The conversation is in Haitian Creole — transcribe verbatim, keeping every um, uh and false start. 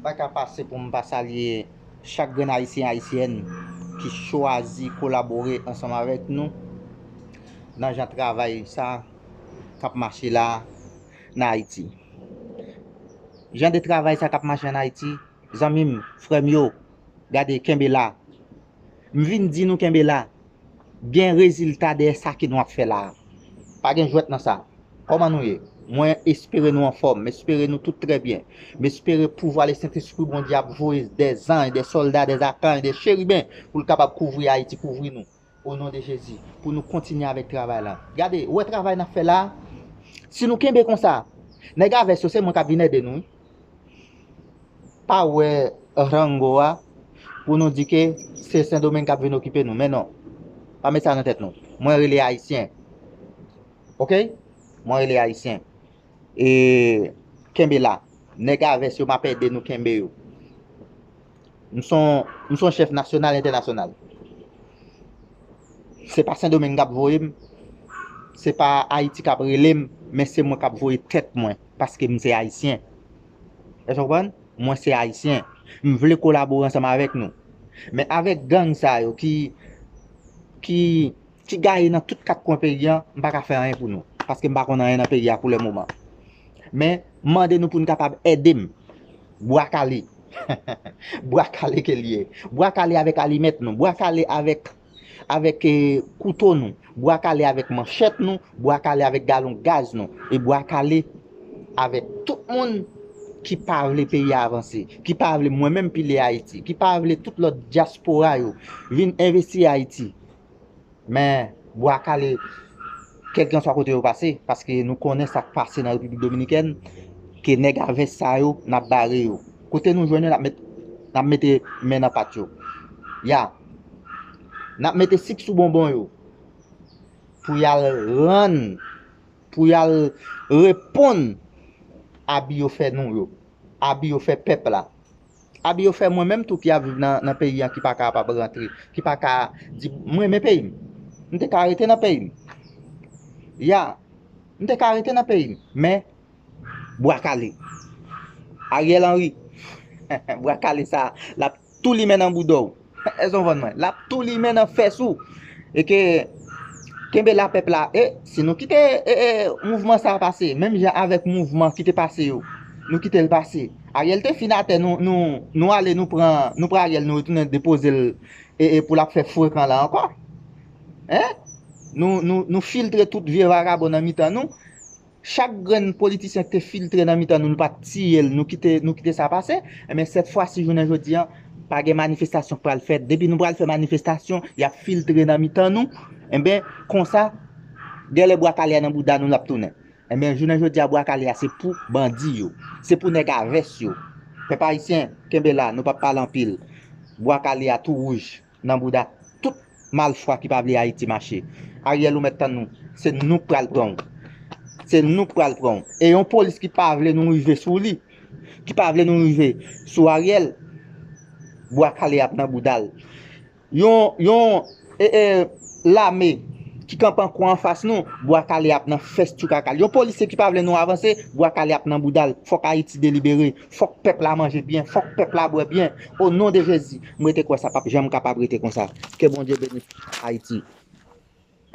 Pa ka pase pou m pa salye chak grenn Ayisyen, Ayisyèn ki chwazi kolabore ansanm avèk nou nan jan travay sa k ap mache la nan Ayiti. Jan de travay sa k ap mache ann Ayiti, zanmi m, frè m yo, gade, kenbe la. M vin di nou kenbe la. Gen rezilta dèyè sa ke nou ap fè la a. Pa gen jwèt nan sa. Kòman nou ye? Mwen espere nou anfòm. M espere nou tout trè byen. M espere pouvwa Lesentespri Bondye ap voye dè zanj, dè sòlda, dè akanj, dè cheriben pou l kapab kouvri Ayiti, kouvri nou. O non de Jezi, pou nou kontinye avèk travay la. Gade, ou wè travay n ap fè la a? Si nou kenbe konsa, nèg a vès yo, se mwen k ap vin ede nou, wi. Pa wè rango a pou nou di ke se Sendomeng k ap vin okipe nou. Men non. Pa met sa nan tèt nou. Mwen rele Ayisyen. Oke? Mwen rele Ayisyen. E kenbe la. Nèg a vès yo, m ap ede nou kenbe yo. M se yon, m se yon chèf nasyonal, entènasyonal. Se pa Sendomeng k ap voye m. Se pa Ayiti k ap rele m. Men se mwen k ap voye tèt mwen. Paske m se Ayisyen. Èske w konprann? Mwen se Ayisyen. M vle kolabore ansanm avèk nou. Men avèk gang sa yo ki, ki, ki gaye nan tout kat kwen peyi an, m pa ka fè anyen pou nou. Paske m pa konn anyen nan peyi a pou le moman. Men, m mande nou pou n kapab ede m. Bwa kale. Bwa kale ke l ye. Bwa kale avèk alimèt nou. Bwa kale avèk, avèk, eh, kouto nou. Bwa kale avèk manchèt nou. Bwa kale avèk galon gaz nou. E bwa kale avèk tout moun ki pa vle peyi a avanse, ki pa vle mwen menm pile Ayiti, ki pa vle tout lòt dyaspora yo vin envesti Ayiti. Men, bwa kale, kèlkanswa kote yo pase, paske nou konnen sa k pase nan Repiblik Dominikèn, ke nèg a vès sa yo, n ap bare yo. Kote nou jwenn yo, n ap met, n ap mete men nan pat yo. Ya. N ap mete sik sou bonbon yo. Pou y al rann, pou y al reponn abi yo fè nou yo. Abi yo fè pèp la. Abi yo fè mwen menm tou ki ap viv nan, nan peyi an ki pa kapab rantre, ki pa ka di, "M renmen peyi m." M te ka rete nan peyi m. Ya, m te ka rete nan peyi m. Men, bwa kale. Ariel Henry, bwa kale sa, l ap tou limen nan bouda w. Èske w konprann mwen? L ap tou limen nan fès ou. E ke, kenbe la pèp la. E si nou kite, e, e, mouvman sa a pase, menm jan avèk mouvman ki te pase yo, nou kite l pase. Ariel te fin atè, nou, nou, nou ale, nou pran, nou pran Ariel, nou retounen depoze l, e, e pou l ap fè frekan la ankò. Hein? Nou, nou, nou filtre tout vye vagabon nan mitan nou. Chak grenn politisyen ki te filtre nan mitan nou, nou pa t tiye l, nou kite, nou kite sa pase. Enben, sèt fwa si, jounen jodi a, pa gen manifestasyon k pral fèt. Depi nou pral fè manifestasyon, y ap filtre nan mitan nou. Enben, konsa, gèlè bwa kale a nan bouda nou l ap tounen. Enben, jounen jodi a, bwa kale a se pou bandi yo. Se pou nèg a vès yo. Pèp ayisyen, kenbe la, nou p ap pale anpil. Bwa kale a tou wouj nan bouda tout malfwa ki pa vle Ayiti mache. Ariel, ou mèt tann nou. Se nou k pral pran w. Se nou k pral pran w. E yon polis ki pa vle nou rive sou li, ki pa vle nou rive sou Ariel, bwa kale ap nan bouda l. Yon, yon, e, e, lame ki kanpe an kwa anfas nou, bwa kale ap nan fès tchoukaka l. Yon polisye ki pa vle nou avanse, bwa kale ap nan bouda l. Fòk Ayiti delibere. Fòk pèp la manje byen. Fòk pèp la bwè byen. O non de Jezi, m rete kwè sa p ap janm kapab rete konsa. Ke Bondye beni Ayiti.